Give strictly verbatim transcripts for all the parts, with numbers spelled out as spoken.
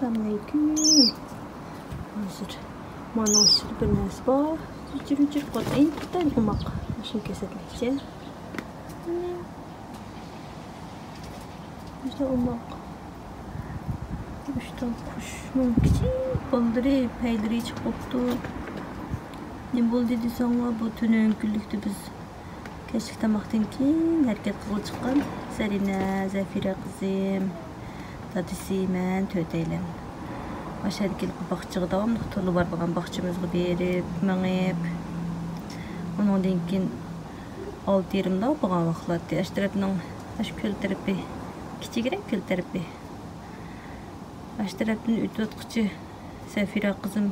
ئەسسالامۇئەلەيكۇم. ھازىر مانا ئىچىدە بىر نەرسە بار. ئۆچۈر-ئۆچۈر قويۇپ، ئىنتايىن ئوماق. مۇشۇنى كۆرسەتمەكچى. جۈدە ئوماق. ئۈچ تال قۇشنىڭ كىچىك بالىلىرى، پەيلىرى چىقىپ بوپتۇ. نېمە بولدى دېسەڭلار، بۇ تۈنۈگۈن كۈنلۈكتە بىز كەچلىك تاماقتىن كېيىن ھەرىكەت قىلغىلى چىققان زەرىنە، زەفىرە قىزىم، دادىسى، مەن تۆتەيلەن ئاشۇ يەردىكى باغچىغا، داۋاملىق تۇرلا بارىدىغان باغچىمىزغا بېرىپ، مېڭىپ، ئۇنىڭدىن كېيىن ئالتە يېرىمدا بولغان ۋاقىتلاتتى. ئاشۇ تەرەپنىڭ، ئاشۇ كۆل تەرىپى، كىچىكرەك كۆل تەرىپى. ئاشۇ تەرەپتىن ئۆتۈۋاتقۇچە زەفىرە قىزىم،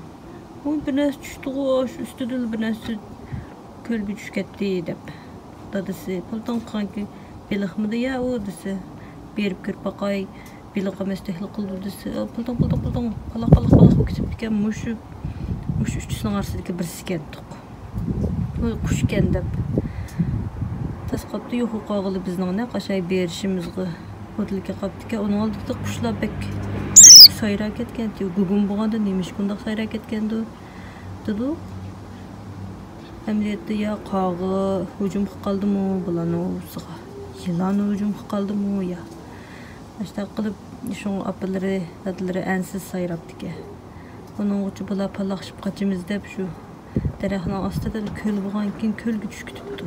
«ۋوي، بىر نەرسە چۈشتىغۇ، ئاشۇ ئۈستىدىلا بىر نەرسە كۆلگە چۈشۈپ كەتتى» دەپ. دادىسى، «پۇلتاڭ قىلغانكى بېلىقمىدۇ يا ئۇ؟» دېسە، «بېرىپ كۆرۈپ باقاي، بېلىق ئەمەس تەھلىل قىلدى» دېسە، «پۇلتاڭ، پۇلتاڭ، پۇلتاڭ، پالاق، پالاق، پالاق» بولۇپ كېتىپتىكەن. مۇشۇ، مۇشۇ ئۈچىسىنىڭ ئارىسىدىكى بىرسىكەن. ۋوي، قۇشكەن دەپ. تاس قاپتۇ، يوق بولۇپ قالغىلى بىزنىڭ نەق ئاشاي بېرىشىمىزغا مۇددەتكە قاپتىكەن. ئۇنىڭ ئالدىدا قۇشلار بەك سايراپ كەتكەنتى. گۇگۇم بولغاندا نېمىشقا ئۇنداق سايراپ كەتكەندۇ دېدۇق. ئەمەلىيەتتە يا قاغا ھۇجۇم قىلىپ قالدىمۇ بۇلارنىڭ ئۇۋىسىغا، يىلان ھۇجۇم قىلىپ قالدىمۇ يا. ئاشۇنداق قىلىپ شۇڭا ئاپىلىرى، دادىلىرى ئەنسىز سايراپتىكەن. ئۇنىڭغىچە بۇلار پالاقشىپ قاچىمىز دەپ شۇ دەرەخنىڭ ئاستىدا كۆل بولغانكىن كۆلگە چۈشۈپ كېتىپتۇ.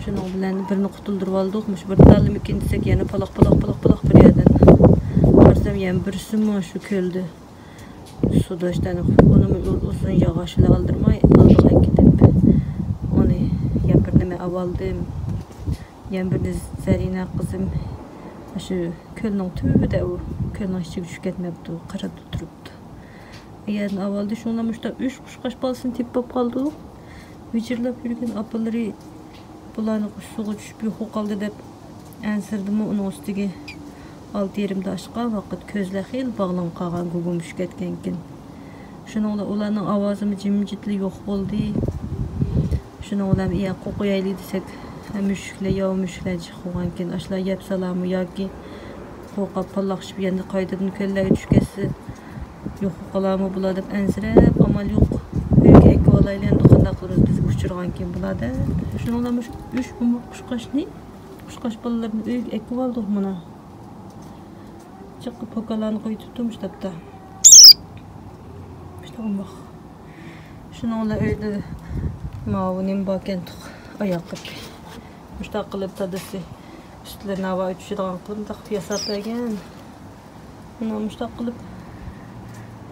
شۇنىڭ بىلەن بىرنى قۇتۇلدۇرۇپ ئالدۇق. مۇشۇ بىر تاللىمىكىن دېسەك، يەنە پالاق، پالاق، پالاق، پالاق بىر يەردىن. قارىسام يەنە بىرسىمۇ شۇ كۆلدە سۇدا ئىشتانى. ئۇنىمۇ ئۇزۇن ياغاچ بىلەن ئالدىرماي ئالدىغا كېتىپ، ئۇنى يەنە بىر نېمە ئاۋالدىم. يەنە بىرنى زەرىنە قىزىم شۇ كۆلنىڭ تۈۋىدە، ئۇ كۆلنىڭ ئىچىگە چۈشۈپ كەتمەپتۇ، قىرىدا تۇرۇپتۇ. ئۇ يەردىن ئاۋالدى شۇڭلار مۇشۇنداق ئۈچ قۇشقاچ بالىسىنى تېپىپ قاپقالدۇق. ۋىچىرلاپ يۈرگەن ئاپىلىرى بۇلارنى سۇغا چۈشۈپ يوقىلىپ قالدى دەپ ئەنسىرىدىمۇ، ئۇنىڭ ئۈستىگە ئالتە يېرىمدا ئاشقان ۋاقىت، كۆزلەر خېلى باغلىنىپ قالغان، گۇگۇم چۈشۈپ كەتكەنكىن. شۇنىڭ بىلەن ئۇلارنىڭ ئاۋازىمۇ جىمجىتلا يوق بولدى. شۇنىڭ بىلەن يا قوقۇيايلى دېسەك، مۈشۈكلەر، ياۋا مۈشۈكلەر چىقىپ قالغانكىن، ئاشۇلار يەپ سالامۇ ياكى قورقۇپ پالاقشىپ يەنە قايتىدىن كۆللەرگە چۈشۈپ كەتسە، يوقىلىپ قالارمۇ بۇلار دەپ ئەنسىرەپ، ئامال يوق، ئۆيگە ئەكىۋالايلى، ئەمدى قانداق قىلىمىز، بىزگە ئۇچرىغانكىن بۇلار دەپ. شۇنىڭ بىلەن مۇشۇ ئۈچ ئوماق قۇشقاچنى، قۇشقاچ بالىلىرىنى ئۆيگە ئەكىۋالدۇق مانا. جىققا پوكانلارنى قويۇۋېتىپتۇ مۇشۇ تاپتا. مۇشۇنداق ئوماق. شۇنىڭ بىلەن ئۆيدە ماۋۇ نېمە باركەن، تۇق ئاياق يىپى. مۇشۇنداق قىلىپ دادىسى ئۈستىلىرىنى ھاۋا ئۇچۇشىدىغان قىلىپ مۇنداق قىلىپ ياساپ بەرگەن. مانا مۇشۇنداق قىلىپ،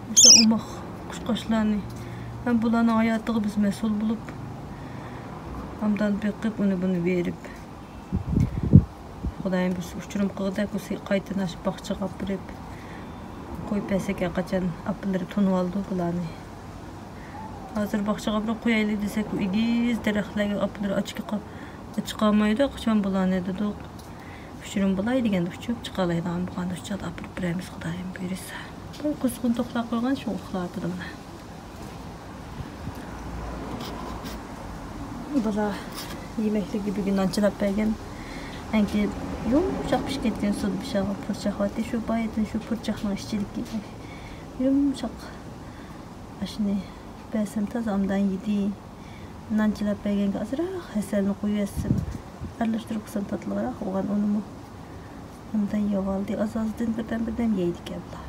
مۇشۇنداق ئوماق قۇشقاچلارنى ھەم بۇلارنىڭ ھاياتىغا بىز مەسئۇل بولۇپ، ئابدان بېقىپ، ئۇنى بۇنى بېرىپ، خۇدايىم بۇ ئۇچۇرۇم قىلغۇدەك بولسا قايتىدىن ئاشۇ باغچىغا ئاپىرىپ قويۇپ بەرسەك، ھەرقاچان ئاپىلىرى تونۇۋالىدۇ بۇلارنى. ھازىر باغچىغا ئاپىرىپ قويايلى دېسەك، ئۇ ئېگىز دەرەخلەرگە ئاپىلىرى ئاچىقى قا-، ئاچىقالمايدۇ. قاچان بۇلارنى دېدۇق. ئۇچۇرۇم بولاي دېگەندە ئۇچۇپ چىقالايدىغان بولغاندا شۇ چاغدا ئاپىرىپ بېرەرمىز، خۇدايىم بۇيرۇسا. بۇ قۇزغۇن توخۇلار قويغان، شۇ ئۇخلاۋاتىدۇ مانا. بالا يېمەكلىكى بۈگۈن نان چىلاپ بەرگەن. ئەنكى يۇمشاق پىشىپ كەتكەن سۇدا پىشىغان پۇرچاق بارتى، شۇ بايىتىن شۇ پۇرچاقنىڭ ئىچىدىكى يۇمشاق ئاشۇنى بەرسەم تازا ئابدان يېدى. نان چىلاپ بەرگەنگە ئازراق ھەسەلنى قويۇۋەتسەم، ئارىلاشتۇرۇپ قىلسام تاتلىقراق بولغان ئۇنىمۇ. ئابدان يەۋالدى، ئاز-ئازدىن بىردەم-بىردەم يەيدىكەن بۇلار.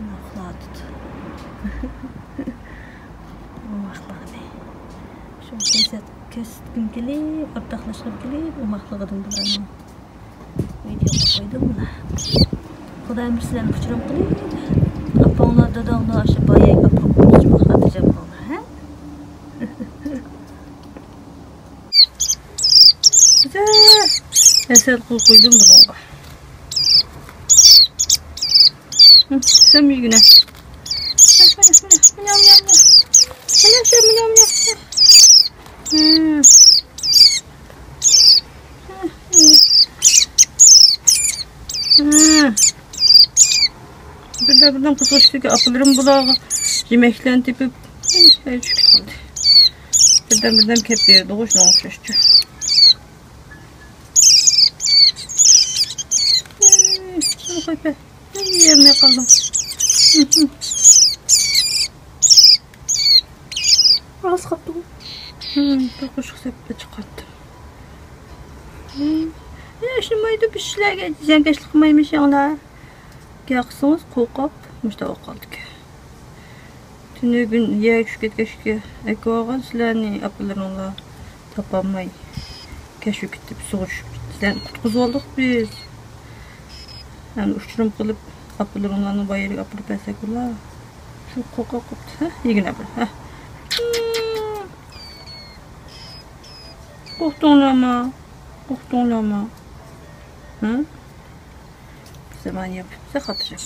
ئۇخلاۋاتىدۇ. ئوماقلىقىنى شۇ كۆرسەت-، كۆرسەتكۈم كېلىپ، ئورتاقلاشقۇم كېلىپ، ئوماقلىقىدىن بۇلارنىڭ. ۋىدېوغا قويدۇم مانا. خۇدايىم بىر سىلەرنى ئۇچۇرۇم قىلىپ، ئاپاڭلار، داداڭلار ئاشۇ بايايغا ئاپىرىپ قويمىسىچۇ، خاتىرجەم بولۇڭلار، ھە؟ گۈزەل ھەسەل قىلىپ قويدۇم بۇنىڭغا. ھە، سەن يېگىنە. مىياۋ، مىياۋ، مىياۋ. مىياۋ، مىياۋ، مىياۋ. ھە. ھە. بىردەم بىردەم قىزغۇچتىكى ئاپىلىرىم بۇلارغا يېمەكلەرنى تېپىپ، ھەي، چۈشۈپ قالدى. بىردەم بىردەم كەپ بېرىدىغۇ، شۇنىڭغا ئوخشاشچۇ. قوي بە. يېمەي قالدىم. راست قاپتۇ. بىر قوشۇق سەپتە چىقارتتىم. ياشنىمايدۇ، بىز سىلەرگە زىيانكەشلىك قىلمايمىز ياڭلار. گەپ قىلسىڭىز قورقۇپ مۇشۇنداق بولۇپ قالدىكەن. تۈنۈگۈن يەرگە چۈشۈپ كەتكەچكە ئەكىۋالغان سىلەرنى ئاپىلىرىڭلار تاپالماي كەچۈپ كېتىپ سۇغا چۈشۈپ كېتىپ سىلەرنى قۇتقۇزۇۋالدۇق بىز. ئەمدى ئۇچۇرۇم قىلىپ ئاپىلىرىڭلارنى بايىرىگە ئاپىرىپ بەرسەك بولا. شۇ قورقۇپ قاپتۇ، ھە؟ يېگىن ئاپىرىپ، ھە؟ قورقتۇڭلارمۇ؟ قورقتۇڭلارمۇ؟ ھە؟ زامان ياپىپسە خاتىرجەم.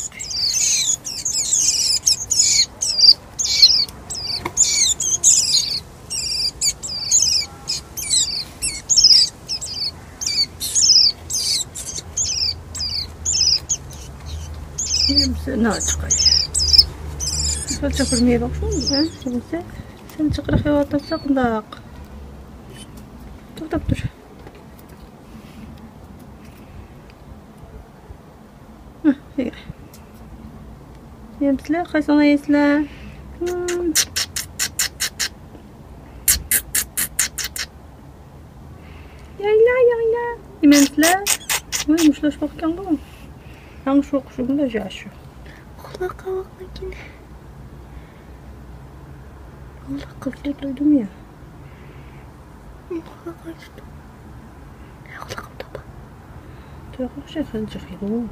يەمسە ناچىقاي. شۇ چىقىرماي باقسۇن. ھە؟ يەمسە سەن چىقىرىق يەۋاتامسەن قانداق؟ توختاپ تۇر. ھە، يەمسىلەر، قايسىڭلار يەيسىلەر؟ يايلا، يايلا. يېمەمسىلەر؟ ۋاي، مۇشۇلاشقا ئوخشىغان بۇ. ھاڭ شۇ قۇشۇم دا جاشۇ. قۇلاق قاۋاقنىڭكىنى. قۇلاق قاۋاق دېدىم يا. قۇلاق قاۋاق. قۇلاق قاۋاق. تۆقۈشە خەنجىخىدۇ.